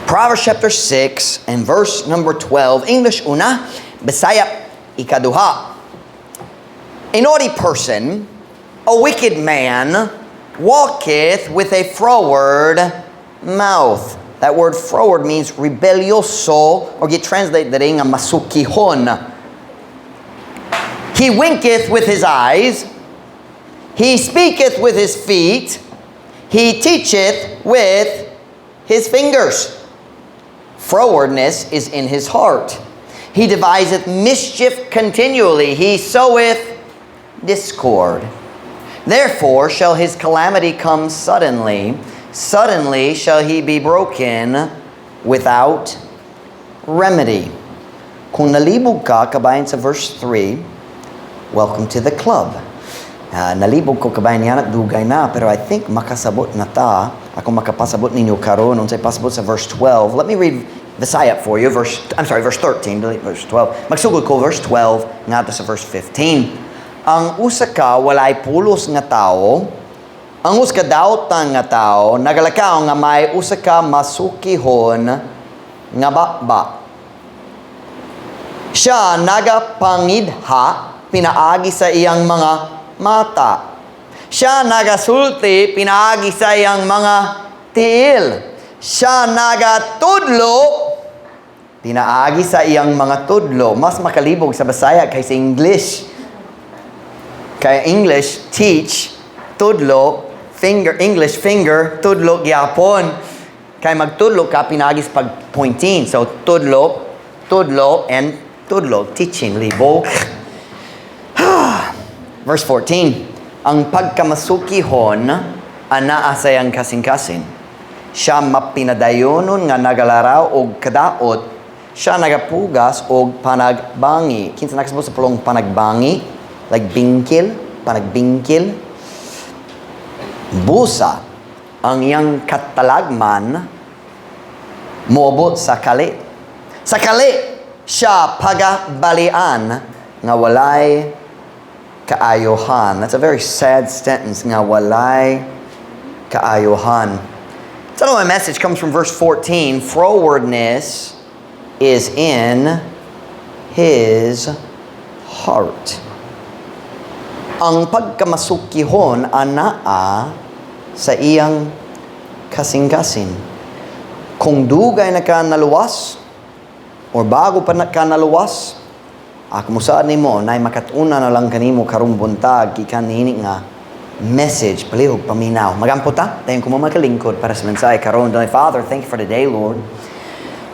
Proverbs chapter 6 and verse number 12. English una, Bisaya ikaduha. A naughty person, a wicked man, walketh with a froward mouth. That word "froward" means rebellioso or gi-translate diri nga masukihon. He winketh with his eyes, he speaketh with his feet, he teacheth with his fingers. Frowardness is in his heart. He deviseth mischief continually. He soweth discord. Therefore shall his calamity come suddenly. Suddenly shall he be broken without remedy. Kung nalibog ka, kabahin sa verse 3, welcome to the club. Nalibog ko kabahin niya, dugay na, pero I think makasabot na ta. Ako makapasabot ninyo karon unsay pasabot sa verse 12. Let me read Bisaya for you. Verse, I'm sorry, verse 13, dili verse 12. Magsugod ko verse 12 ngadto sa verse 15. Ang usa ka walay pulos nga tawo, ang usa ka dautan nga tawo, nagalakaw nga may usa ka masukihon nga baba. Siya nagapangidha pinaagi sa iyang mga mata. Siya nagasulti pinaagi sa iyang mga tiil. Siya nagatudlo pinaagi sa iyang mga tudlo. Mas makalibog sa Bisaya kaysa English. Kaya English, teach, tudlo, finger, English, finger, tudlo, gyapon. Kaya magtudlo ka, pinaagi sa pag-pointing. So, tudlo, tudlo, and tudlo. Teaching, libog. Verse 14, ang pagkamasukihon anaa sa iyang kasing-kasing. Siya mapinadayonon nga nagalaraw og kadaot. Siya nagapugas og panagbangi. Kinsa nakasabot sa pulong "panagbangi"? Like bingkil, panagbingkil. Busa ang iyang katalagman moabot sa kalit. Sa kalit siya pagabalian nga walay kaayohan. That's a very sad sentence, nga walay kaayohan. So my message comes from verse 14. Frowardness is in his heart. Ang pagkamasukihon anaa sa iyang kasing-kasing. Kung dugay na ka naluwas, or bago pa na ka naluwas, ako musaad nimo, nay makatuna na lang kanimo karong buntag, gikan niini nga message, palihog paminaw. Magampo ta, dayon ko makalingkod para sa mensahe karon. Heavenly Father, thank you for today, Lord.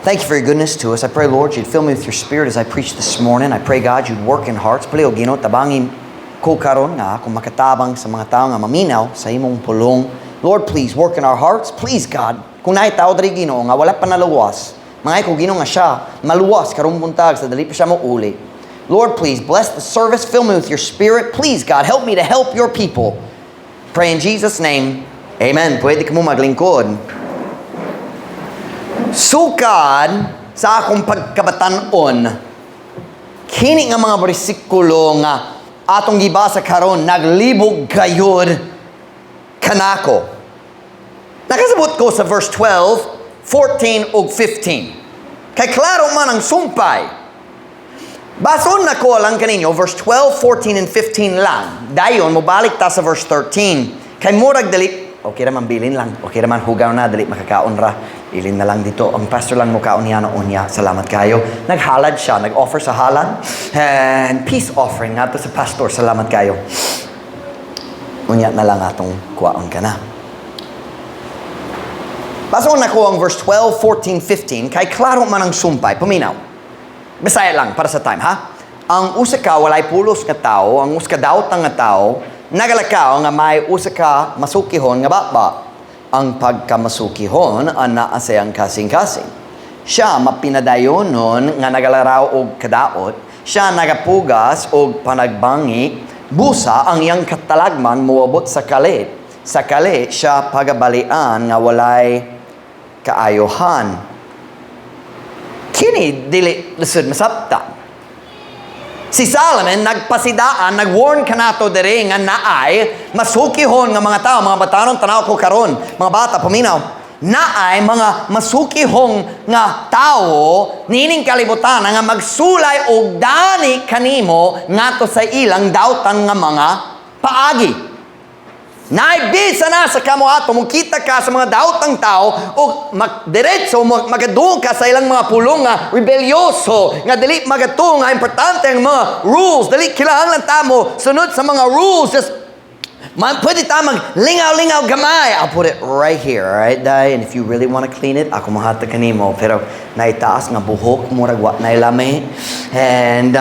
Thank you for your goodness to us. I pray, Lord, you'd fill me with your Spirit as I preach this morning. I pray, God, you'd work in hearts. Palihog, Ginoo, tabangi ko karon nga ako makatabang sa mga tao nga maminaw sa imong pulong. Lord, please work in our hearts. Please, God, kung naay tao diri, Ginoo, nga wala pa naluwas, mga ko, Ginoo, nga siya maluwas karong buntag sa dali pa siya mo uli. Lord, please bless the service. Fill me with your Spirit. Please, God, help me to help your people. Pray in Jesus' name. Amen. Pwede kamo maglingkod. Sukad sa akong pagkabatanon, kini nga mga bersikulo nga atong gibasa karon naglibog gayud kanako. Nakasabot ko sa verse 12, 14 ug 15. Kay klaro man ang sumpay. Bason na ko lang kaninyo verse 12, 14 and 15 lang. Dayon mobalik ta sa verse 13. Kay murag dali okay ra man, bilin lang. Okay ra man, hugaw na, dali makakaon ra. Bilin na lang dito. Ang pastor lang mukaon niya na unya. Salamat kayo. Naghalad siya, nag-offer sa halad. And peace offering ngadto sa pastor. Salamat kayo. Unya na lang atong kuwaon ka na. Bason nako ang verse 12, 14, 15, kay klaro man ang sumpay. Paminaw. Bisaya lang para sa time, ha? Ang usa ka walay pulos nga tao, ang usa ka dawtang nga tao, nagalakaw nga may usa ka masukihon nga baba. Ang pagkamasukihon anaa sa iyang kasing-kasing. Siya mapinadayonon nga nagalaraw og kadaot, siya nagapugas og panagbangi, busa ang iyang katalagman moabot sa kalit. Sa kalit siya pagabalian nga walay kaayohan. Kini dili lisod masabtan. Si Solomon nagpasidaan, nag-warn kanato diri nga naay masukihon nga mga tao, mga batanon, tanaw ko karon, mga bata paminaw. Naay mga masukihong nga tawo niining kalibutan nga magsulay og dani kanimo ngadto sa ilang dautan nga mga paagi. Naibisa na sa kamo ato, mukita ka sa mga daotang tao o diretso magadung ka sa ilang mga pulong nga rebelyoso, nga dili magatuo nga importante ang mga rules, dili kinahanglan tamo sunod sa mga rules, just man, pwede ta mag lingaw-lingaw gamay. I'll put it right here, all right, Day? And if you really want to clean it, ako mahatag kanimo. Pero naitaas nga buhok, murag wa na lami. And,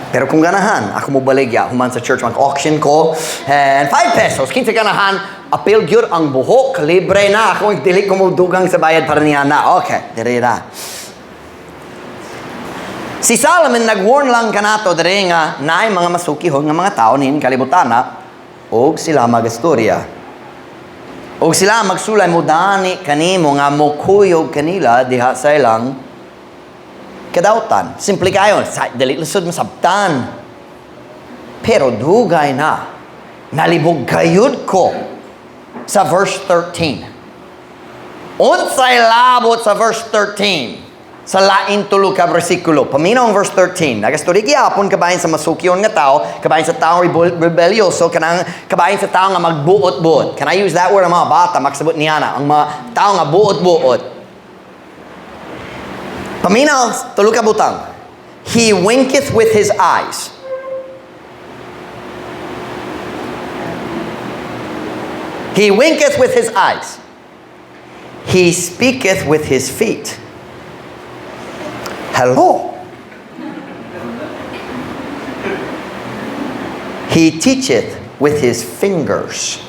pero kung ganahan, ako mo baligya, human sa church, mag-auction ko, and 5 pesos, kinsa ganahan, apil gyud ang buhok, libre na. Ako dili ko mo dugang sa bayad para niya na. Okay, dire ra. Si Solomon nag-warn lang kanato dire nga naay mga masukihon nga mga tao nin kalibutana og sila magastorya. Og sila magsulay mo dani kanimo nga mokuyog kanila diha sa ilang kadautan. Simple kayo, sa, dili lisod masabtan. Pero dugay na, nalibog gayud ko sa verse 13. Unsay labot sa verse 13? Sa lain tulo ka bersikulo. Paminaw ang verse 13. Nagastorya gyapon kabahin sa masukion nga tao, kabahin sa tao rebelyoso, kanang kabahin sa tao nga magbuot-buot. Can I use that word? Ang mga bata maksabot niya na. Ang mga tao nga buot-buot. Paminaw, tulo ka butang. He winketh with his eyes. He winketh with his eyes. He speaketh with his feet. Hello. He teacheth with his fingers.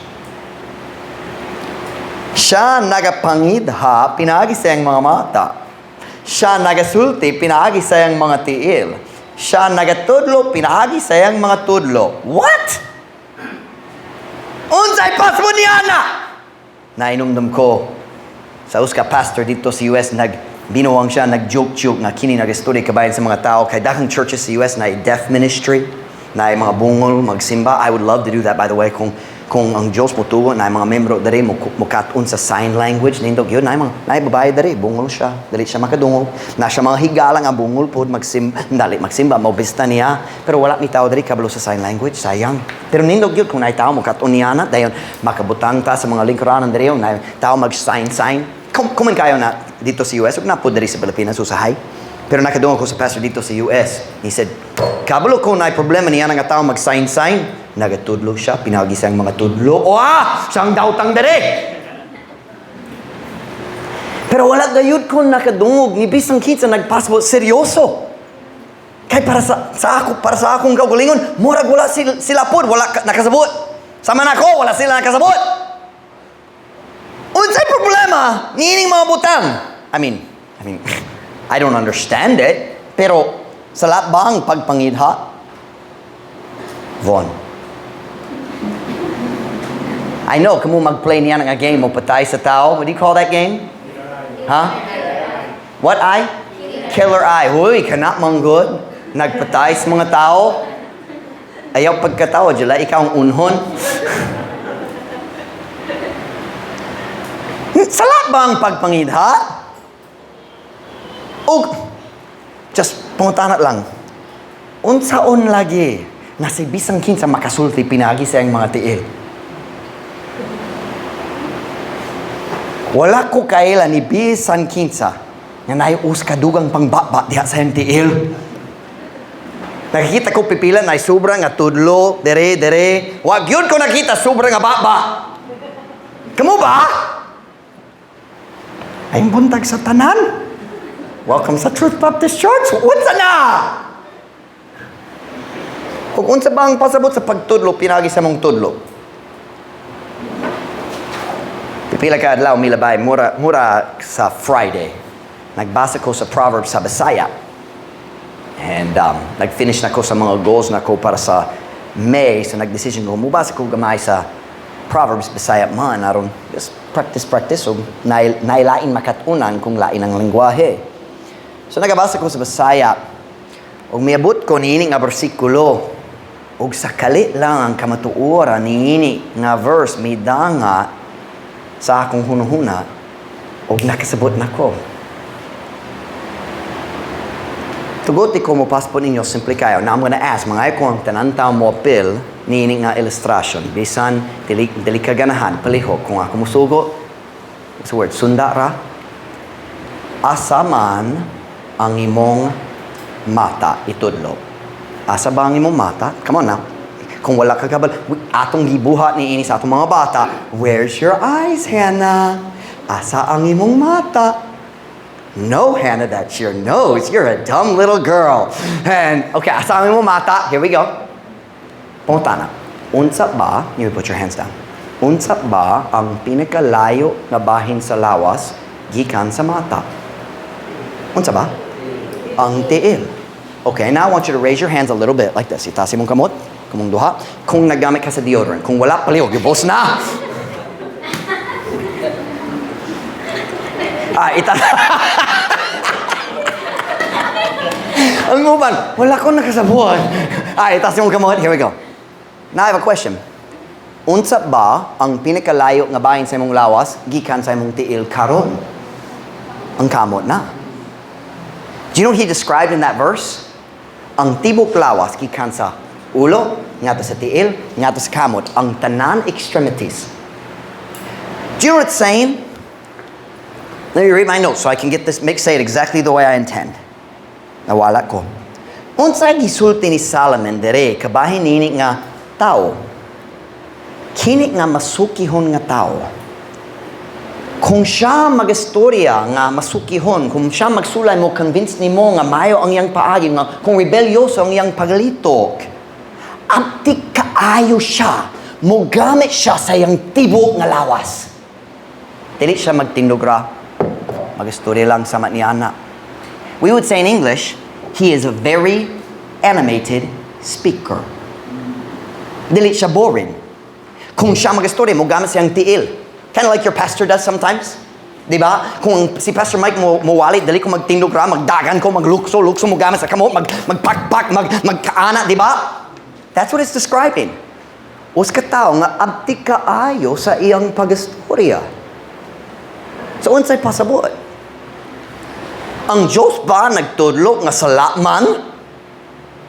Siya nagapangidha, pinaagi sa iyang mga mata. Siya nagasulti, pinaagi sa iyang mga tiil. Siya nagatudlo, pinaagi sa iyang mga tudlo. What? Unsay pasmo niya na? Nainumdum ko sa usa ka pastor dito sa US, nagbinuang siya, nag-joke-joke nga kini nag-istorya kabahin sa mga tao kay daghang churches sa US na deaf ministry, na mga bungol magsimba. I would love to do that, by the way, kung ang Diyos mo tugo na mga membro diri mo mukat-on sa sign language nindot yun na mga na babae diri bungol siya, dili siya makadungog, na siya mga higala nga bungol pod magsimba, dali magsimba mo bista niya, pero wala mi tao diri kabalo sa sign language, sayang. Pero nindot gyud kung naay tao mukat-on niya na dayon makabutang ta sa mga lingkuranan diri na tao mag sign sign. Kuman kayo na dito sa US ug na pod diri sa Pilipinas usahay. Pero nakadungog ko sa pastor dito sa US. He said, kabalo ko na problema niya nga tao mag-sign-sign. Nagatudlo siya, pinagi siyang mga tudlo. O ah! Siyang dautang dere! Pero wala gayud ko nakadungog ni bisang kinsa nagpasabot seryoso. Kay para sa ako, para sa akong kaugalingon, murag wala sila pod, wala nakasabot. Sama na ako, wala sila nakasabot. Unsay problema niining mga butang? I mean, I don't understand it, pero sala ba ang pagpangidha? Von. I know, kamo mag-play niya ng game mo patay sa tao. What do you call that game? Huh? What eye? Killer eye. Huy, cannot manggod. Nagpatay sa mga tao. Ayaw pagkatao, dila ikaw ang unhon. Sala ba ang pagpangidha? O, just pangutana lang. Unsaon lagi nga si bisang kinsa makasulti pinagi sa iyang mga tiil? Wala ko kaila ni bisan kinsa nga naay usa ka dugang pangbaba diha sa iyang tiil. Nakikita ko pipila na sobra nga tudlo, dere, dere. Wag yun ko nakita sobra nga baba. Kamo ba? Ay buntag sa tanan. Welcome sa Truth Baptist Church. Unsa na? Kung unsa ba ang pasabot sa pagtudlo, pinagi sa mong tudlo? Pipila ka adlaw milabay, mura, mura sa Friday. Nagbasa ko sa Proverbs sa Bisaya. And nag-finish na ko sa mga goals na ko para sa May. So nag-decision ko, mubasa ko gamay sa Proverbs Bisaya man aron just practice practice so nailain makatunan kung lain ang lengguwahe. So nagabasa ko sa Bisaya ug miabot ko niini nga bersikulo ug sakali lang ang kamatuoran niini nga verse midanga Sa akong hunahuna, og nakasabot nako. Tuguti ko mo paspo ninyo, simple kayo. Now I'm gonna ask, mga ko ang tanan tao mo apil niini nga illustration. Bisan dili, dili ka ganahan, palihog. Kung ako musugo, what's the word? Sunda ra? Asa man ang imong mata, itudlo. Asa ba ang imong mata? Come on now. Kung wala ka kabal, atong gibuhat ni ini sa atong mga bata, "Where's your eyes, Hannah? Asa ang imong mata?" "No, Hannah, that's your nose. You're a dumb little girl." And, okay, asa ang imong mata? Here we go. Pangutana. Unsa ba, you put your hands down. Unsa ba ang pinakalayo nga bahin sa lawas gikan sa mata? Unsa ba? Ang tiil. Okay, now I want you to raise your hands a little bit like this. Itaas imong kamot, kamong duha. Kung naggamit ka sa deodorant. Kung wala, palihog, gibos na. Ah, ita. Ang uban, wala ko nakasabot. Ah, itaas imong kamot. Here we go. Now I have a question. Unsa ba ang pinakalayo nga bahin sa imong lawas gikan sa imong tiil karon? Ang kamot na. Do you know what he described in that verse? Ang tibok lawas gikan sa ulo, ngadto sa tiil, ngadto sa kamot, ang tanan extremities. Do you know what it's saying? Let me read my notes so I can get this, make say it exactly the way I intend. Nawala ko. Unsa gisulti ni Solomon dire kabahin nini nga tao? Kini nga masukihon nga tao. Kung siya magistorya nga masukihon, kung siya magsulay mo, convince nimo nga mayo ang iyang paagi, nga kung rebelyoso ang iyang paglitok, aptik kaayo siya, mogamit siya sa iyang tibok nga lawas. Dili siya magtindog ra, magistorya lang sama ni ana. We would say in English, he is a very animated speaker. Dili siya boring. Kung siya magistorya, mogamit siyang tiil. Kind of like your pastor does sometimes. Di ba? Kung si Pastor Mike mo muwali, dali ko magtindog ra, magdagan ko, maglukso, lukso mo gamit sa kamot, magpakpak, magkaana, di ba? That's what it's describing. Usa ka tao nga abtik kaayo sa iyang pagistorya. So unsay pasabot? Ang Diyos ba nagtudlo nga sala man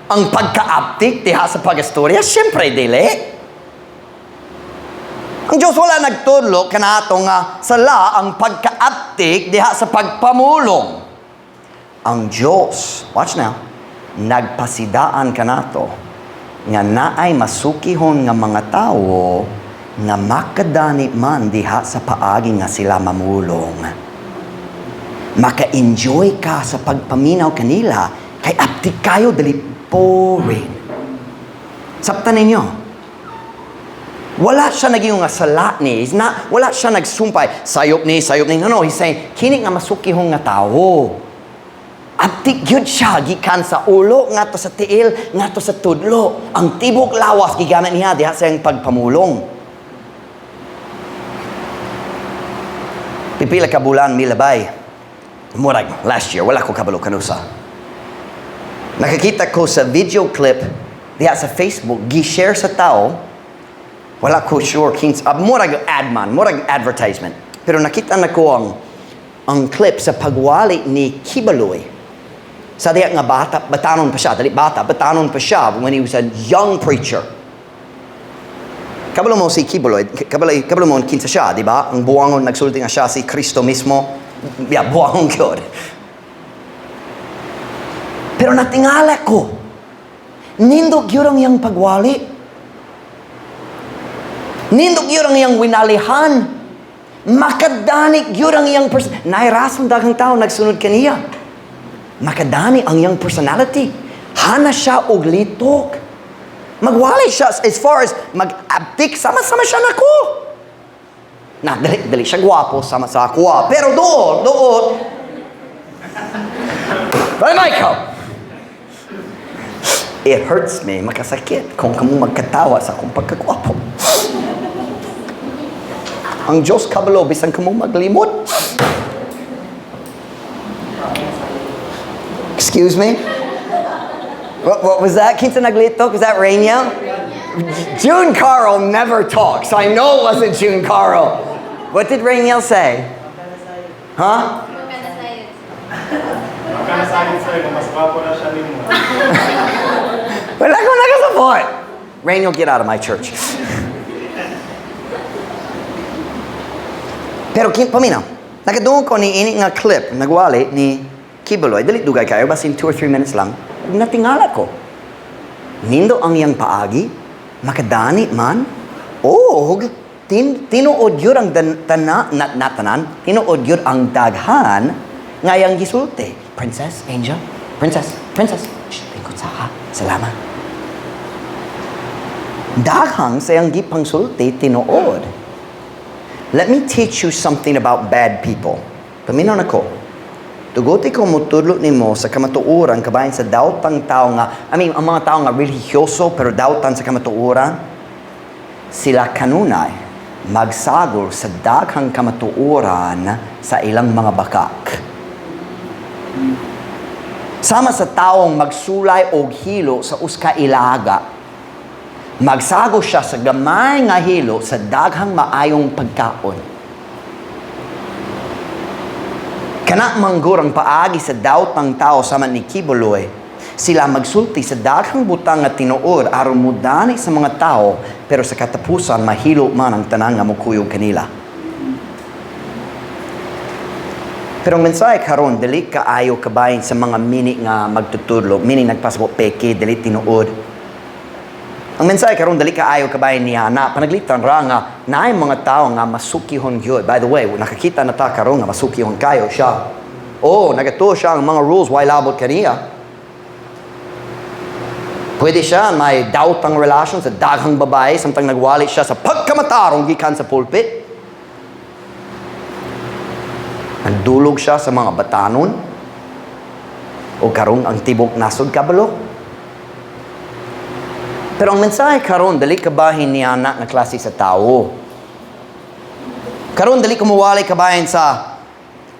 ang pagkaaptik diha sa pagistorya? Siyempre, dili. Ang Diyos wala nagtudlo kanato nga sala ang pagkaaptik diha sa pagpamulong. Ang Diyos, watch now, nagpasidaan kanato nga naay masukihon nga mga tawo nga makadani man diha sa paagi nga sila mamulong. Maka-enjoy ka sa pagpaminaw kanila kay aptik kayo, dili boring. Sabtan ninyo. Wala siya naging nga sala ni. He's not, wala siya nagsumpay. Sayop ni, sayop ni. No, he's saying, kini nga masukihong nga tao. Aptik gyud siya gikan sa ulo ngadto sa tiil ngadto sa tudlo. Ang tibok lawas gigamit niya diha sa iyang pagpamulong. Pipila ka bulan milabay. Murag last year, wala ko kabalo kanusa. Nakakita ko sa video clip diha sa Facebook, gi-share sa tao. Wala ko sure kins murag ad man, murag advertisement. Pero nakita na ko ang clip sa pagwali ni Quiboloy. Sa diha nga bata, batanon pa siya, dali bata, batanon pa siya when he was a young preacher. Kabalo mo si Quiboloy, kabalo mo kinsa siya, di ba? Ang buwangon nagsulti nga siya si Kristo mismo. Yeah, buwangon gyud. Pero natingala ko, nindot gyud ang iyang pagwali. Nindot gyud ang iyang winalihan. Makadani gyud ang iyang Nairason daghang tao nagsunod kaniya. Makadani ang iyang personality. Hana siya og litok. Magwali siya as far as mag-abtik, sama-sama siya nako. Na, dali, dali siya gwapo, sama sa ako. Ah. Pero doon, doon. Brother Michael, it hurts me, makasakit kung kamo magkatawa sa akong pagkagwapo. Ang Diyos kabalo, bisan kamo maglimot. Excuse me? What was that? Kinsa naglitok? Was that Rainiel? June Carl never talks. I know it wasn't June Carl. What did Rainiel say? Huh? Baka nasayod sa'yo, mas gwapo na siya nimo. Wala ko nakasabot. Rainiel, get out of my church. Pero paminaw, nakadungog ko ni ini nga clip, nagwali ni Quiboloy, dili dugay kayo, basin 2 or 3 minutes lang, natingala ko. Nindo ang iyang paagi, makadani man, og tinuod yun ang dan, tana, na, na, tanan, tinuod yun ang daghan nga iyang gisulti. Princess, Angel, Princess, Princess, shh, lingkod sa ka, salamat. Daghang sa iyang gipangsulti tinuod. Let me teach you something about bad people. Paminaw na ko. Tuguti ko mutudlo nimo sa kamatuoran kabahin sa daotang tao nga, I mean, ang mga tao nga religyoso pero dautan sa kamatuoran, sila kanunay magsagol sa daghang kamatuoran sa ilang mga bakak. Sama sa taong magsulay og hilo sa uska ilaga, magsago siya sa gamay nga hilo sa daghang maayong pagkaon. Kana manggur ang paagi sa daotang tao sama ni Quiboloy. Sila magsulti sa daghang butang nga tinuod aron mudani sa mga tao, pero sa katapusan mahilo man ang tanan nga mokuyog kanila. Pero ang mensahe karon dili kaayo kabahin sa mga mini nga magtutudlo, mini nagpasabot peke, dili tinuod. Ang mensahe karon dili kaayo kabahin niya na panaglitan ra nga naay mga tao nga masukihon gyud. By the way, nakakita na ta karon nga masukihon kayo siya. Oh, nagatuo siya ang mga rules why labot kaniya. Pwede siya may daotang relasyon sa daghang babae samtang nagwali siya sa pagkamatarong gikan sa pulpit. Nagdulog siya sa mga batanon o karong ang tibok nasod kabalo. Pero ang mensahe karon dali kabahin niya na nga klase sa tao. Karon dali kumuwalay kabahin sa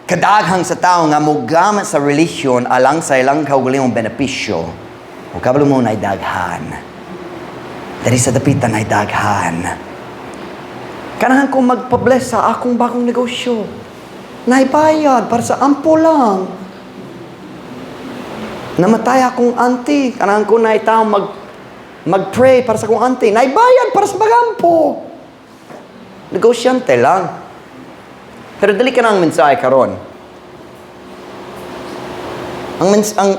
kadaghang sa tao nga mogamit sa relihiyon alang sa ilang kaugalingong benepisyo. O kabalo mo na'y daghan. Dali sa dapitan na'y daghan. Kanahan ko magpa-bless sa akong bagong negosyo. Naibayad para sa ampo lang. Namatay akong auntie. Kanahan ko na tao mag-pray para sa akong auntie. Naibayad para sa bagampo. Negosyante lang. Pero dali ka na ang mensahe karon. Ang mens ang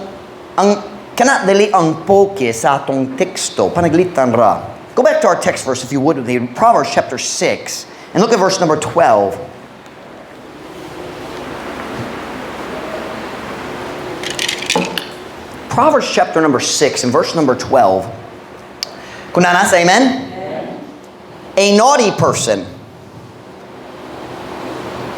ang kana dali ang focus sa atong teksto. Panaglitan ra. Go back to our text verse if you would, with Proverbs chapter 6 and look at verse number 12. Proverbs chapter number 6 and verse number 12. Kunanas, amen? Amen? A naughty person,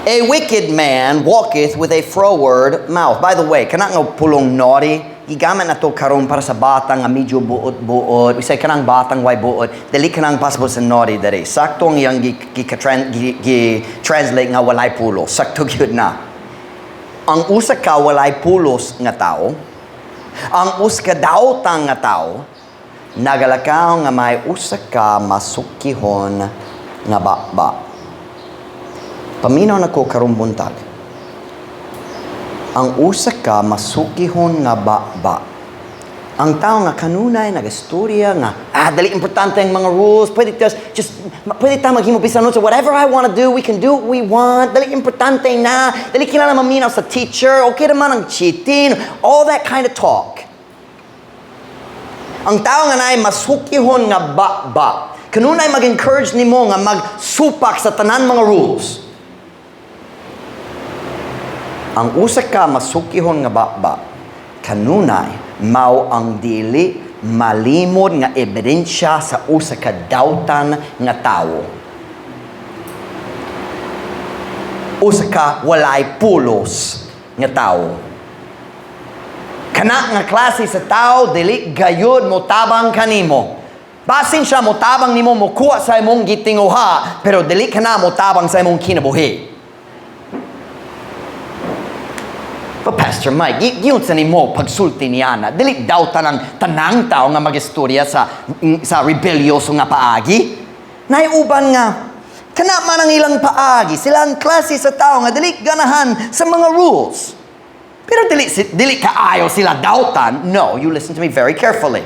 a wicked man walketh with a froward mouth. By the way, kana nga pulong naughty, gigamit na to karon para sa bata nga medyo buot-buot. We say kanang batang way buot, dili kanang possible sa naughty diri. Sakto ang iyang gi-translate nga walay pulos. Sakto gyud na. Ang usa ka walay pulos nga tao, ang usa ka daotang nga tao, nagalakaw nga may usa ka masukihon nga baba. Paminaw na ko karong buntag. Ang usa ka masukihon nga baba. Ang tao nga kanunay nagastorya nga dali importante ang mga rules, pwede just pwede ta maghimo bisan unsa, whatever I wanna do, we can do what we want. Dali importante na, dali kinahanglan maminaw sa teacher, okay naman ang cheating, all that kind of talk. Ang tao nga naay masukihon nga baba, kanunay mag-encourage nimo nga magsupak sa tanan mga rules. Ang usa ka masukihon nga baba, kanunay mao ang dili malimod nga ebidensya sa usa ka dautan nga tawo. Usa ka walay pulos nga tawo. Kana nga klase sa tao dili gayud motabang kanimo. Basin siya motabang nimo mokuha sa imong gitinguha, pero dili kana motabang sa imong kinabuhi. But Pastor Mike, giunsa nimo pagsulti niya na dili daw tanang tao nga magistorya sa rebelyoso nga paagi. Naiuban nga Kana man ang ilang paagi. Sila ang klase sa tao nga dili ganahan sa mga rules. Pero dili kaayo sila dautan. No, you listen to me very carefully.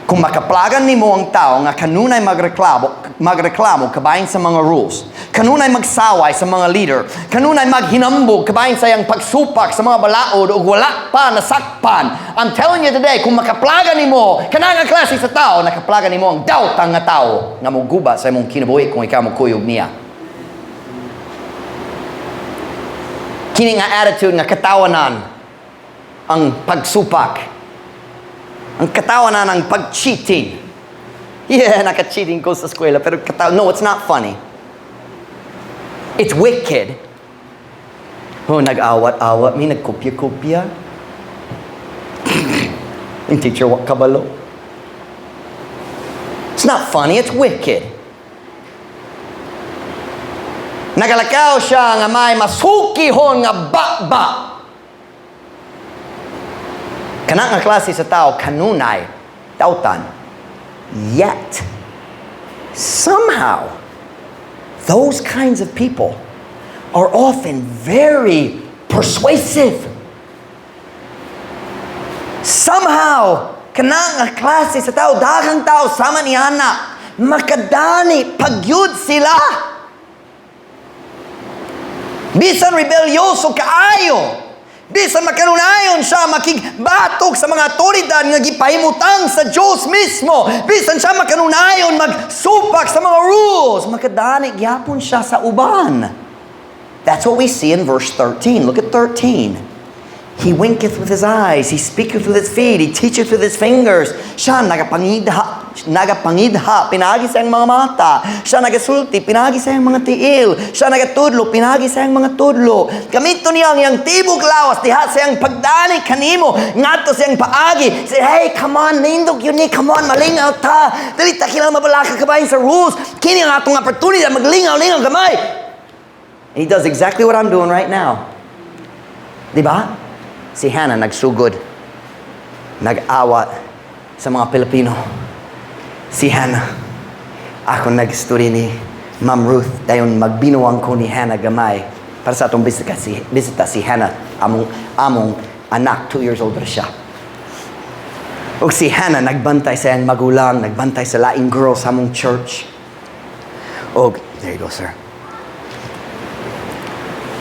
Kung makaplagan nimo ang tao nga kanunay magreklamo kabahin sa mga rules, kanunay magsaway sa mga leader, kanunay maghinambog kabahin sa iyang pagsupak sa mga balaod ug wala pa nasakpan. I'm telling you today, kung makaplagan nimo kanang ang klase sa tao, nakaplagan nimo ang dautan nga tao nga moguba sa imong kinabuhi kung ikaw mokuyog niya. Kini nga attitude nga katawanan ang pagsupak. Ang katawanan ang pag-cheating. Yeah, naka-cheating ko sa eskwela, pero no, it's not funny. It's wicked. Oh, nag-awat-awat mi, nagkopya-kopya. Yung teacher, wa kabalo. It's not funny, it's wicked. Nagalakaw siya nga may masukihon nga baba. Kana nga klase sa tao, kanunay, dautan. Yet, somehow, those kinds of people are often very persuasive. Somehow, kana nga klase sa tao, daghang tao, sama ni Ana, makadani, pagyud sila. Bisan rebelyoso kaayo, bisan makanunayon siya makigbatok sa mga otoridad nga gipahimutang sa Diyos mismo, bisan siya makanunayon magsupak sa mga rules, makadani gyapon siya sa uban. That's what we see in verse 13. Look at 13. He winketh with his eyes, he speaketh with his feet, he teacheth with his fingers. Siya nagapangidha, pinaagi sa iyang mga mata. Siya nagasulti, pinaagi sa iyang mga tiil. Siya nagatudlo, pinaagi sa iyang mga tudlo. Gamito niya ang iyang tibok lawas, diha sa iyang pagdani kanimo, ngadto sa iyang paagi. Say, "Hey, come on, nindot gyud ni, come on, malingaw ta. Dili ta kinahanglan mabalaka kabahin sa rules. Kini ang atong oportunidad, maglingaw-lingaw gamay." And he does exactly what I'm doing right now. Di ba? Si Hannah nagsugod, nag-awat sa mga Pilipino. Si Hannah, ako nag-story ni Ma'am Ruth, dayon magbinuang ko ni Hannah gamay para sa atong bisita si Hannah, among anak, 2 years old ra siya. Ug si Hannah nagbantay sa iyang magulang, nagbantay sa laing girl sa among church. Og, there you go, sir.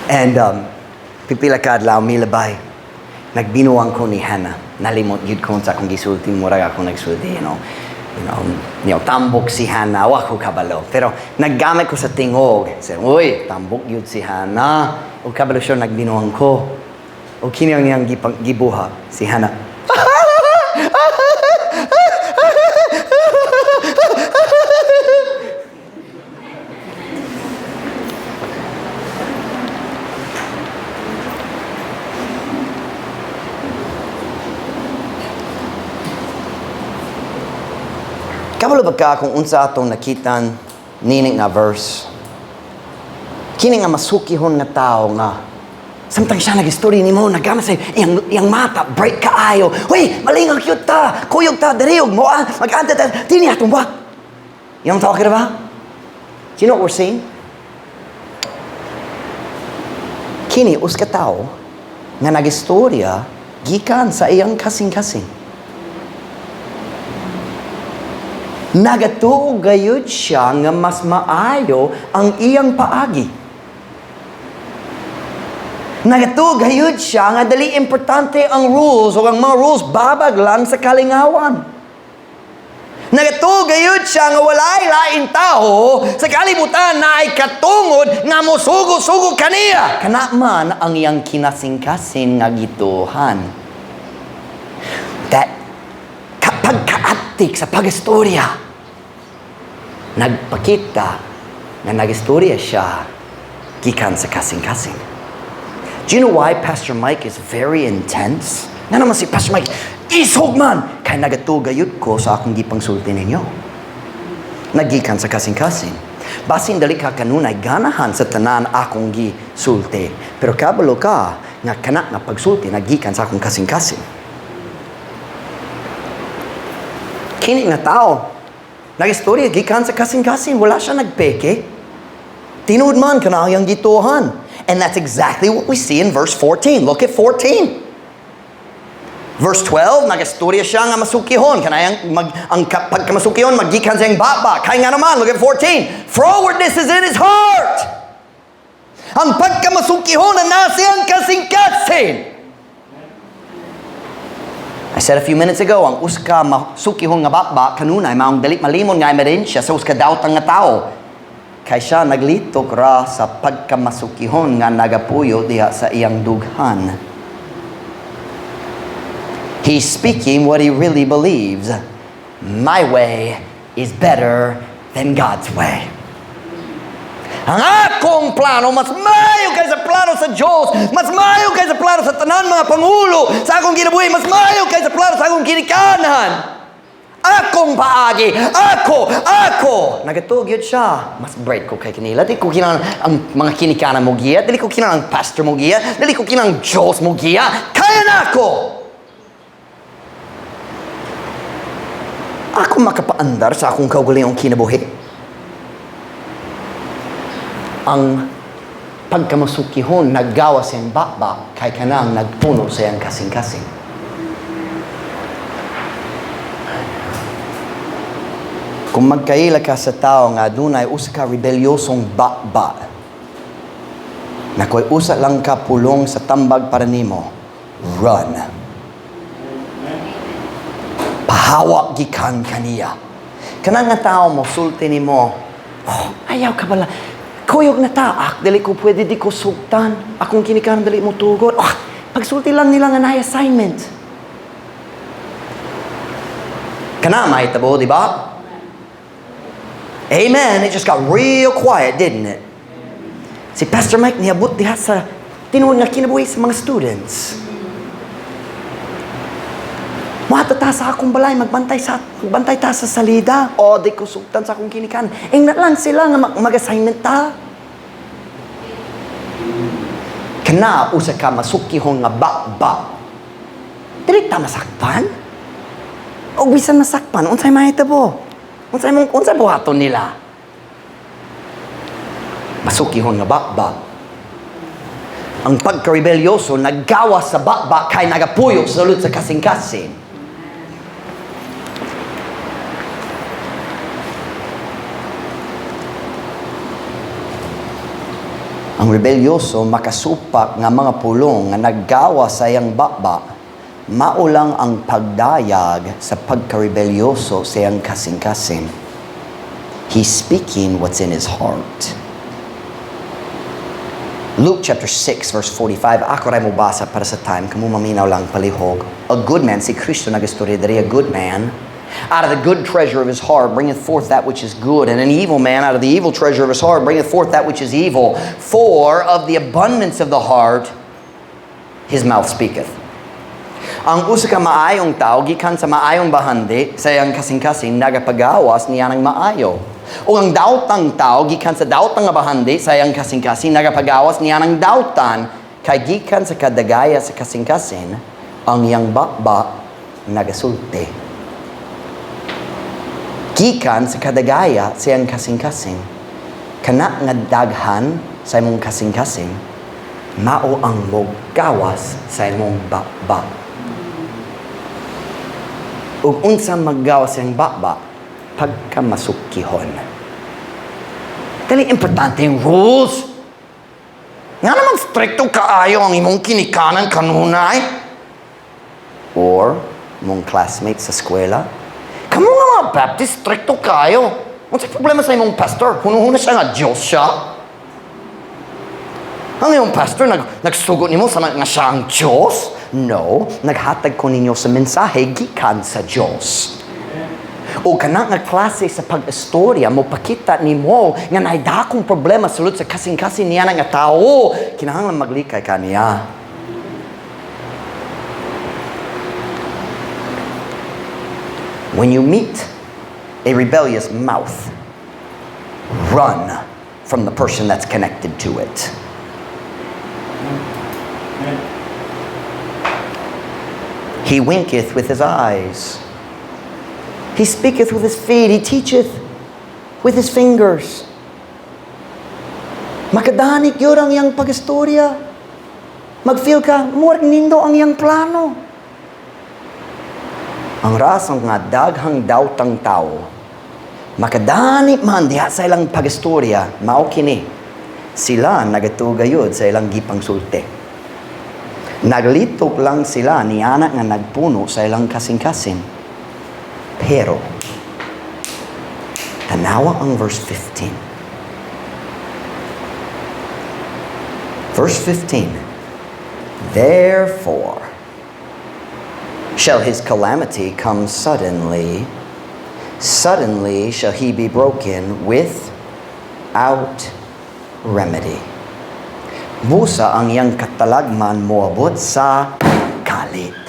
And pipila ka adlaw milabay. Nagbinuang ko ni Hannah. Nalimot gyud ko sa akong gisulti, murag ako nagsulti. Tambok si Hannah, wa ko kabalo. Pero naggamit ko sa tingog. Say, "Uy, tambok gyud si Hannah." O kabalo siya nagbinuang ko. O kini ang iyang gibuha si Hannah. Kabalo ba ka kung unsa atong nakitan nini nga verse? Kini nga masukihon nga tao nga samtang siya nag-istorya nimo, nagama sa iyang mata, bright kaayo. "Uy, malingaw gyud ta, kuyog ta, diri og mo ah, mag-anta ta, dini atong ba?" You know what I'm talking about? Do you know what we're seeing? Kini usa ka tao nga nag-istorya gikan sa iyang kasing-kasing. Nagatuo gayud siya nga mas maayo ang iyang paagi. Nagatuo gayud siya nga dili importante ang rules o ang mga rules babag lang sa kalingawan. Nagatuo gayud siya nga walay lain tao sa kalibutan na ay katungod nga mosugo-sugo kaniya. Kana man ang iyang kinasingkasing nga gituohan. That kapag kaaptik sa pag-istorya, nagpakita nga nag-istorya siya gikan sa kasing-kasing. Do you know why Pastor Mike is very intense? Nga naman si Pastor Mike, isog man! Kay nagatuo gayud ko sa akong gipangsulti ninyo. Nagikan sa kasing-kasing. Basin dali ka kanunay ganahan sa tanan akong gisulti. Pero kabalo ka nga kana nga pagsulti nagikan sa akong kasing-kasing. Kini nga tao, nag-istorya gikan sa kasing-kasing, wala siya nagpeke. Tinuod man kana iyang gituohan. And that's exactly what we see in verse 14. Look at 14. Verse 12, nagastorya siya nga masukihon. Kanayang mag, ang pagkamasukihon, maggikan sa iyang baba. Kaya nga naman, look at 14. Frowardness is in his heart. Ang pagkamasukihon na nasa iyang kasing-kasing. I said a few minutes ago, ang usa ka masukihon nga baba, kanunay, maong dali malimon nga emerensya sa usa ka dawtang nga tao. Kay siya naglitok ra sa pagkamasukihon nga nagapuyo diha sa iyang dughan. He's speaking what he really believes. My way is better than God's way. Ang akong plano, mas maayo kaysa plano sa Diyos, mas maayo kaysa plano sa tanan mga pangulo sa akong kinabuhi, mas maayo kaysa plano sa akong ginikanan. Akong paagi, ako, ako. Nagatuo gyud siya. Mas bright ko kay kanila. Di ko kinahanglan ang mga kinikanan mo giya. Dili ko kinahanglan ang pastor mo giya. Dili ko kinahanglan ang Diyos mo giya. Kaya na ako. Ako makapaandar sa akong kaugalingong kinabuhi. Ang pagkamasukihon naggawa sa iyang baba kay kanang nagpuno sa iyang kasing-kasing. Kung magkaila ka sa tao nga adunay usa ka rebelyosong baba, na ko'y usa lang ka pulong sa tambag para nimo, run. Pahawa gikan kaniya. Kanang nga tao mo sulti nimo, oh, ayaw ka bala. Kuyog na ta. Ah, dili ko pwede, di ko sugtan. Akong kinikanan dili mo tugot. Oh, pagsulti lang nila nga naay assignment. Kana mahitabo, di ba? Amen. It just got real quiet, didn't it? Si Pastor Mike niabot diha sa tinuod nga kinabuhi sa mga students. Muadto ta sa akong balay, magbantay ta sa salida. O, di ko sugtan sa akong kinikan. Ingna lang sila nga mag-assignment ta. Kana usa ka masukihon nga ba-ba. Dili ta masakpan. O bisan masakpan, unsay mahitabo? Unsay mong unsay buhaton nila? Masukihon nga ba-ba. Ang pagka-rebelyoso naggawa sa ba-ba kay nagapuyok sa sulod sa kasing-kasing. Ang rebelyoso makasupak nga mga pulong nga naggawa sa iyang baba, maulang ang pagdayag sa pagka-rebelyoso sa iyang kasing-kasing. He's speaking what's in his heart. Luke chapter 6, verse 45. Ako ray mo basa para sa time. Kamu maminaw lang palihog. A good man, si Kristo nagistorya diri, a good man, out of the good treasure of his heart bringeth forth that which is good, and an evil man out of the evil treasure of his heart bringeth forth that which is evil. For of the abundance of the heart his mouth speaketh. Ang usa ka maayong tao gikan sa maayong bahandi sa iyang kasing-kasing nagapagawas niya ng maayo. O ang daotang tao gikan sa daotang nga bahandi sa iyang kasing-kasing nagapagawas niya ng dautan, kay gikan sa kadagaya sa kasing-kasing ang iyang baba nagasulti. Gikan sa kadagaya sa iyang kasing-kasing, kana nga daghan sa imong kasing-kasing, mao ang mogawas sa imong baba. Ug unsa maggawas sa iyang baba? Pagkamasukihon. Dili importante yung rules. Nga naman stricto kaayo ang imong kinikanan kanunay. Or imong classmates sa eskwela. Kamo nga mga Baptist, stricto kaayo. Unsay problema sa imong pastor? Huno-huno siya nga Diyos siya. Ang imong pastor, nagsugot nimo sa nga siya ang Diyos? No, naghatag ko ninyo sa mensahe gikan sa Diyos. O kana nga klase sa pag-istorya, mo pakita nimo nga naay dakong problema sulod sa kasing-kasing niya nga tao. Kinahanglan maglikay ka niya. When you meet a rebellious mouth, run from the person that's connected to it. He winketh with his eyes. He speaketh with his feet. He teacheth with his fingers. Makadanik yun ang iyang pag-istorya. Mag-feel ka, murag nindo ang iyang plano. Ang rason nga daghang dautang tao, makadani man diha sa ilang pag-istorya, mao kini. Sila nagatuo gayud sa ilang gipangsulti. Naglitok lang sila ni ana nga nagpuno sa ilang kasing-kasing. Pero, tanawa ang verse 15. Verse 15. "Therefore shall his calamity come suddenly. Suddenly shall he be broken without remedy." Busa ang iyang katalagman moabot sa kalit.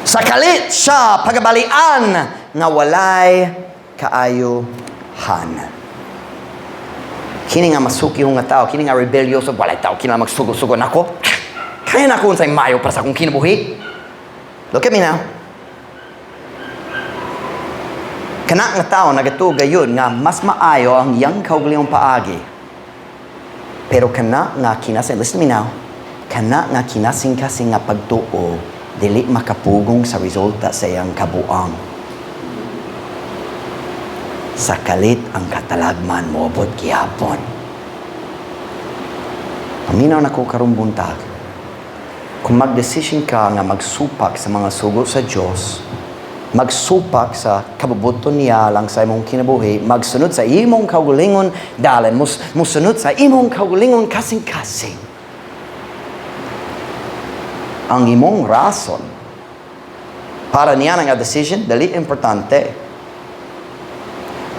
Sa kalit siya pagabalian nga walay kaayuhan. Kini nga masuki nga tao, kini nga rebelyoso, walay tao, kini nga magsugo-sugo nako. Kaya na ako unsay mayo para sa akong kinabuhi. Look at me now. Kana nga tao nagatuo gayud nga mas maayo ang iyang kaugalingong paagi. Pero kana nga kinasing, listen to me now, kana nga kinasing-kasing nga pagtuo, dili makapugong sa resulta sa iyang kabuang. Sa kalit ang katalagman moabot gihapon. Paminaw nako karong buntag. Kung magdesisyon ka nga magsupak sa mga sugo sa Diyos, magsupak sa kabubuton niya lang sa imong kinabuhi, magsunod sa imong kaugalingon dalen, musunod sa imong kaugalingon kasing-kasing. Ang imong rason para niya nga decision, dali importante.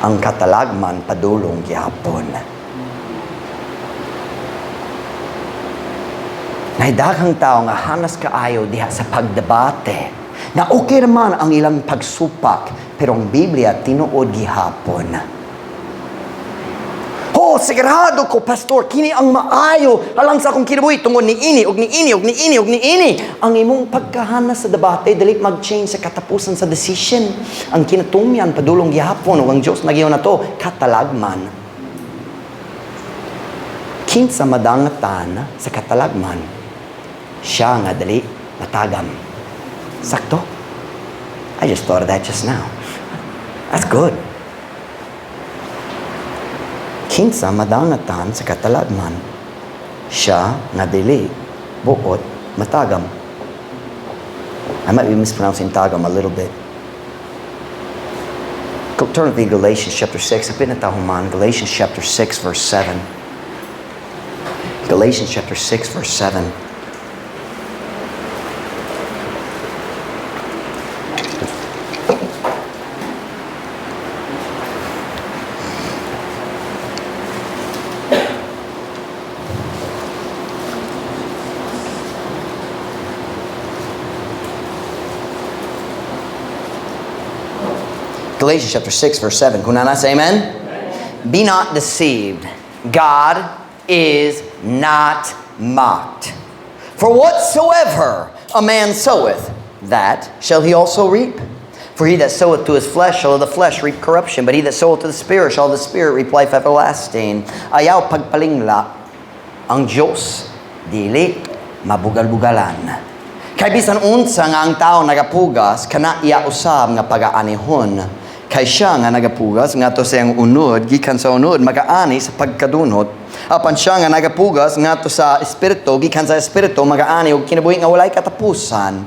Ang katalagman padulong gihapon. Nahidaghang tao nga hanas kaayo diha sa pagdebate. Na okay naman ang ilang pagsupak, pero ang Biblia tinuod gihapon. Oh, sigurado ko, pastor, kini ang maayo alang sa akong kinabuhi tungod ni ini, og ni ini, og ni ini, og ni ini. Ang imong pagkahanas sa debate, dili mag-change sa katapusan sa decision. Ang kinatumyan, padulong gihapon, ug ang Diyos nagyo na to, katalagman. Kinsa madangatan sa katalagman, siya nga dali matagam. Sakto? I just thought of that just now. That's good. Kinsa madangatan sa katalagman, siya nga dili buot matagam. I might be mispronouncing tagam a little bit. Go turn to Galatians chapter 6. Apin na tahuman. Galatians chapter 6 verse 7. Galatians chapter 6 verse 7. Galatians chapter 6, verse 7. Kung nana, say amen? Amen. "Be not deceived. God is not mocked. For whatsoever a man soweth, that shall he also reap. For he that soweth to his flesh shall of the flesh reap corruption, but he that soweth to the Spirit shall of the Spirit reap life everlasting." Ayaw pagpalingla ang Diyos, dili mabugal-bugalan. Kay bisan unsa nga ang tao nagapugas, kana iya usab nga pagaanihon. Kay siya nga nagapugas ngadto sa iyang unod, gikan sa unod magaani sa pagkadunot. Apan siya nga nagapugas ngadto sa espiritu, gikan sa espiritu magaani og kinabuhi nga walay katapusan.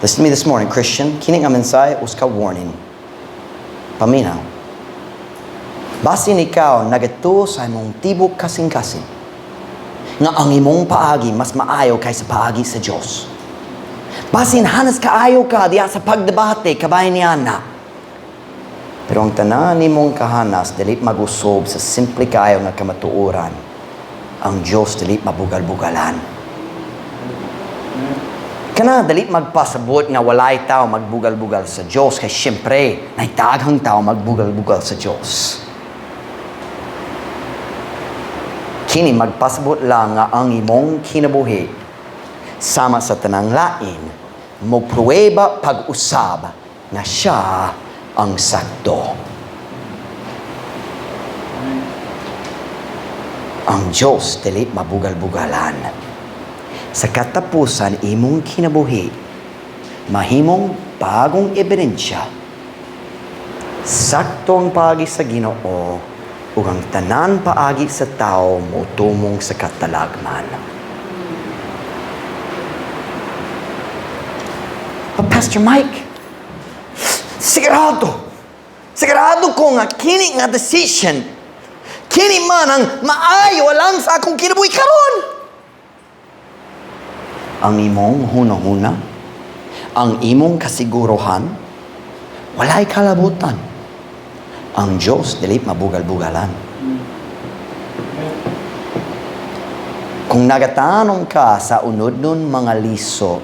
Listen to me this morning, Christian. Kini nga mensahe us ka warning. Paminaw. Basin ikaw nagatuo sa imong tibok kasing-kasing nga ang imong paagi mas maayo kaysa paagi sa Dios. Basin hanas kaayo ka diha sa pagdebate kabay niya na. Pero ang tanan nimong kahanas dili magusob sa simple kaayo nga kamatuoran. Ang Dios dili mabugal-bugalan. Kana dili magpasabot nga walay tao magbugal-bugal sa Dios kay syempre naitaghang tao magbugal-bugal sa Dios. Kini magpasabot lang nga ang imong kinabuhi sama sa tanang lain mo pruweba pag-usab nga siya ang sakto. Ang Diyos dili mabugal-bugalan. Sa katapusan, imong kinabuhi mahimong bagong ebidensya. Sakto ang paagi sa Ginoo ug ang tanan paagi sa tao motumong sa katalagman. But Pastor Mike, sigurado, sigurado ko nga kini nga decision, kini man ang maayo lang sa akong kinabuhi karon. Ang imong hunahuna, ang imong kasiguruhan, walay kalabutan. Ang Diyos dili mabugal-bugalan. Kung nagatanong ka sa unod nun mga liso,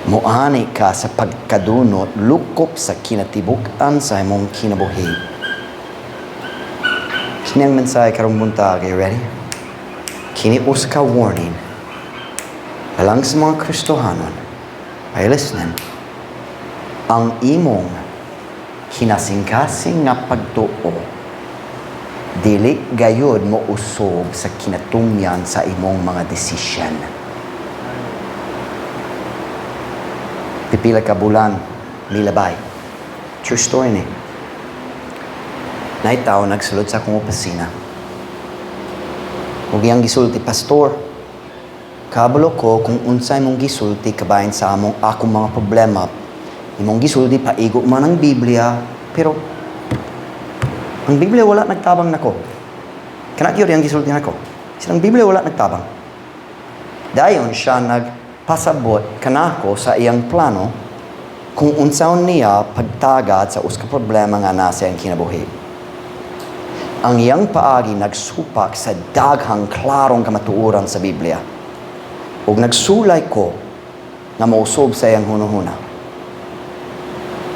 muani ka sa pagkadunot lukop sa kinatibuk-an sa imong kinabuhi. Kini ang mensahe karong buntag. Are you ready? Kini usa ka warning alang sa mga Kristohanon. Are you listening? Ang imong kinasingkasing nga pagtuo dili gayud mo usob sa kinatumyan sa imong mga desisyon. Pipila ka bulan, milabay. True story ni. Naay tao nagsulod sa akong opisina. Ug iyang gisulti, "Pastor, kabalo ko kung unsay mong gisulti kabahin sa among akong mga problema. Imong gisulti paigo man ang Biblia, pero ang Biblia wala nagtabang nako." Kana gyud ang gisulti nako. Silang Biblia wala nagtabang. Dayon siya nagpasabot kanako sa iyang plano kung unsaon niya pagtagad sa usa ka problema nga nasa iyang kinabuhi. Ang iyang paagi nagsupak sa daghang klarong kamatuoran sa Biblia. Ug nagsulay ko nga mausob sa iyang hunahuna.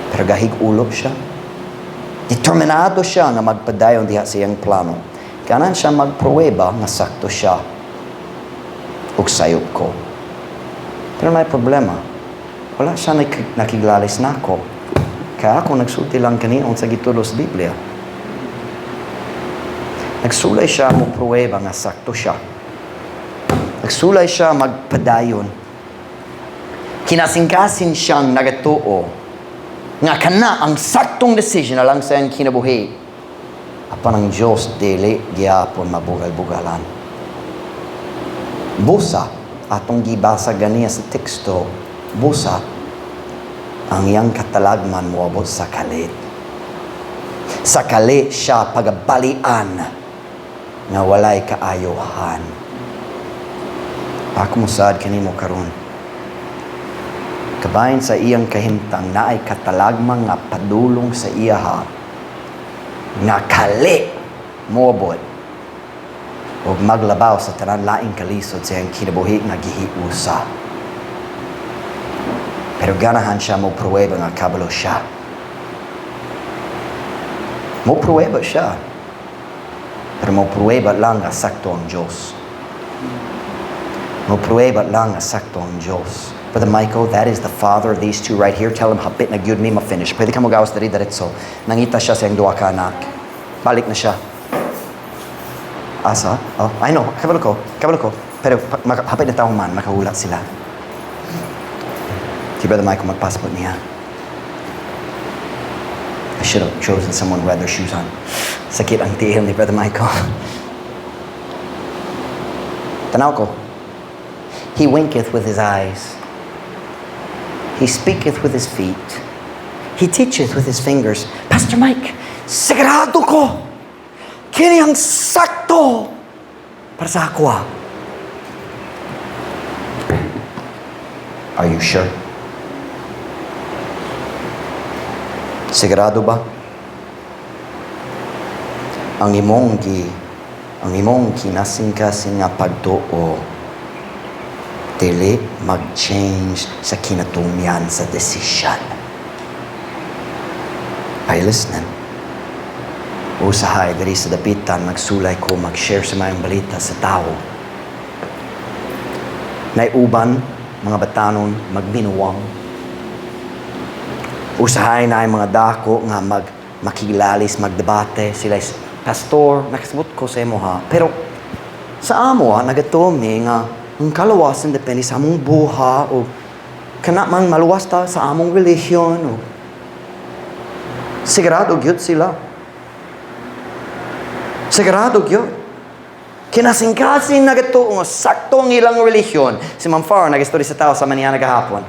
Pero gahig ulo siya. Determinado siya nga magpadayon diha sa iyang plano. Kanan siya magpruweba nga sakto siya ug sayop ko. Pero may problema. Wala siya nakiglalis nako. Kaya ako nagsulti lang kanino sa gitulo sa Biblia. Nagsulay siya mo pruweba nga sakto siya. Nagsulay siya magpadayon. Kinasingkasin siyang nagatuo nga kana ang saktong decision alang sa iyang kinabuhi. Apan ang Diyos dili gyapon mabugal-bugalan. Busa, atong gibasa ganiya sa teksto, busa, ang iyang katalagman moabot sa kalit. Sa kalit siya pagabalian nga walay kaayohan. Ako mosad kanimo karon. Kabahin sa iyang kahimtang, naay katalagman nga padulong sa iyaha nga kali moabot ug maglabaw sa tanan laing kalisod sa iyang kinabuhi nga gihiusa. Pero ganahan siya mo pruweba nga kabalo siya. Mo pruweba siya. Pero mo pruweba lang nga sakto ang Diyos. Mo pruweba lang nga sakto ang Diyos. Brother Michael, that is the father of these two right here. Tell him, hapit na gyud mi ma-finish. Pwede ka mo gawas diri diretso. Nangita siya sa iyang duha ka anak. Balik na siya. Asa? Oh, I know. Kabalo ko. Kabalo ko. Pero hapit na taong man, makahulat sila. Si Brother Michael magpassport niya. I should have chosen someone who had their shoes on. Sakit ang tiil ni Brother Michael. Tanaw ko. He winketh with his eyes. He speaketh with his feet. He teacheth with his fingers. "Pastor Mike, sigurado ko. Kini ang sakto para sa ako ah." Are you sure? Sigurado ba? Ang imong kinasingkasing nga pagtuo dili mag-change sa kinatumyan sa decision. Are you listening? Usahay diri sa dapitan, magsulay ko, mag-share sa mayong balita sa tao. Naiuban, mga batanon, magbinuwang. Usahay na ay mga dako nga makilalis, magdebate, sila Pastor, nakasabot ko sa imo ha. Pero sa amo ha, nagatuo mi nga ang kaluwasan depende sa among buha o kana man maluwas ta sa among relihiyon o sigurado gyud sila. Sigurado gyud. Kinasingkasing nagatuo nga sakto ang ilang relihiyon. Si Ma'am Farah nag-istorya sa tao sa maniana gahapon.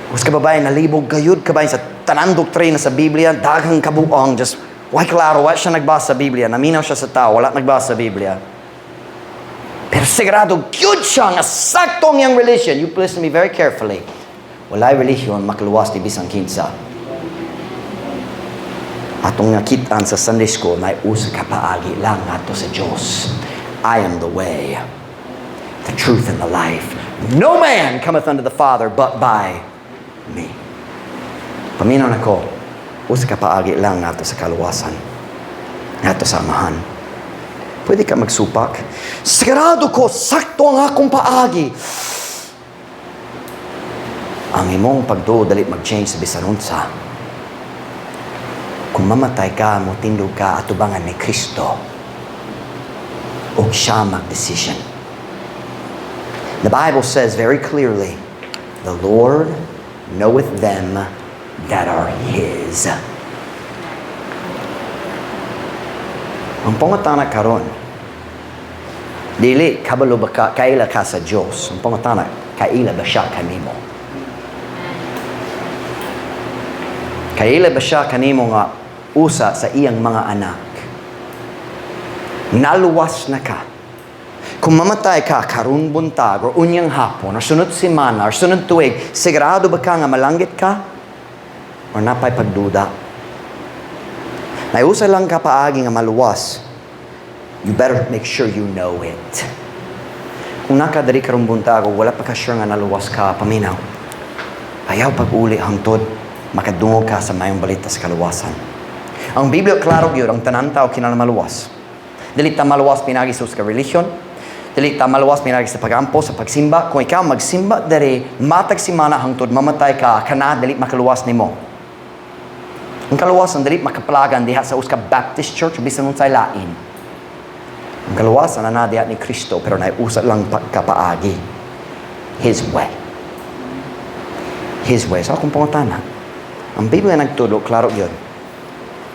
Usa ka babae nalibog gayud kabahin sa tanan doktrina sa Biblia, daghang kabuang, just why klaro, wa siya nagbasa sa Biblia, naminaw siya sa tao, wala nagbasa sa Biblia. Pero sigurado, gyud siya nga sakto ang iyang religion. You listen to me very carefully. Walay relihiyon makaluwas ni bisan kinsa. Atong nakitaan sa Sunday school na usa ka paagi lang ngadto sa Diyos. I am the way, the truth, and the life. No man cometh unto the Father but by me. Paminaw nako, usa ka paagi lang ngadto sa kaluwasan. Ngadto sa Amahan. Pwede ka magsupak. Sigurado ko, sakto ang akong paagi. Ang imong pagduo dali mag-change sa bisan unsa. Kung mamatay ka, motindog ka atubangan ni Kristo. O siya mag-decision. The Bible says very clearly, "The Lord knoweth them that are His." Ang pangutana karon, dili kabalo ba ka, kaila ka sa Dios. Ang pangutana, kaila ba siya kanimo? Kaila ba siya kanimo nga usa sa iyang mga anak? Naluwas na ka. Kung mamatay ka karun buntag or unyang hapon or sunod semana or sunod tuig, sigurado ba ka nga malanggit ka? Or napay pagduda? Naiusa lang ka paagi nga maluwas. You better make sure you know it. Kung nakadiri karong buntag o wala pa ka sure nga naluwas ka, paminaw. Ayaw pag-uli hangtod makadungog ka sa mayong balita sa kaluwasan. Ang Biblia klaro gyud, ang tanan tao kinahanglan maluwas. Dili ta maluwas pinagi sa usa ka relihiyon. Dili ta maluwas pinagi sa pagampo, sa pagsimba. Kung ikaw magsimba diri matag semana hangtod mamatay ka, kana dili makaluwas nimo. Ang kaluwasan dili makaplagan diha sa usa ka Baptist church o bisan unsay lain. Ang kaluwasan na diha ni Kristo, pero naay usa lang ka paagi. His way. His way. So akong pangutana, ang Biblia nagtudlo, klaro yun.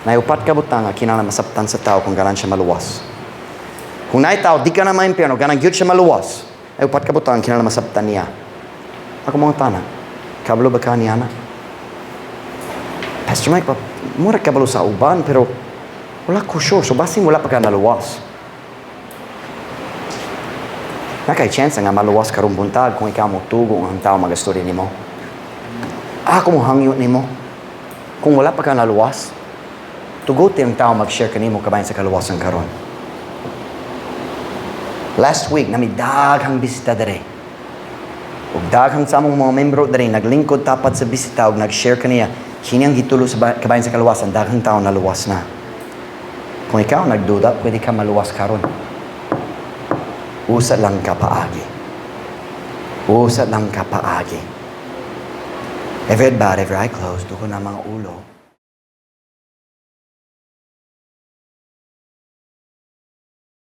Naay upat ka butang nga kinahanglan masabtan sa tao kung ganan siya maluwas. Kung naay tao, di ka na maimpyerno, ganan gyud siya maluwas. Naay upat ka butang kinahanglan masabtan niya. Ako pangutana, kabalo ba ka niya na? Pastor Mike, mura kabalo sa uban, pero wala ko sure. So basin wala pa ka naluwas. Nakay chance nga maluwas karong buntag kung ikaw mo tugo ang tao magastorya nimo. Ako mo hangyo nimo. Kung wala pa ka naluwas, tuguti ang tao mag-share kanimo kabahin sa kaluwasan karon. Last week, nami daghang bisita dere. Ug daghang sa among mga membro dere naglingkod tapat sa bisita ug nag-share kaniya. Kini ang gitulo sa kabahin sa kaluwasan, daghang tao naluwas na. Kung ikaw nagduda, pwede ka maluwas karon. Usa lang ka paagi. Usa lang ka paagi. Every head bowed, every eye closed, duko na mga ulo.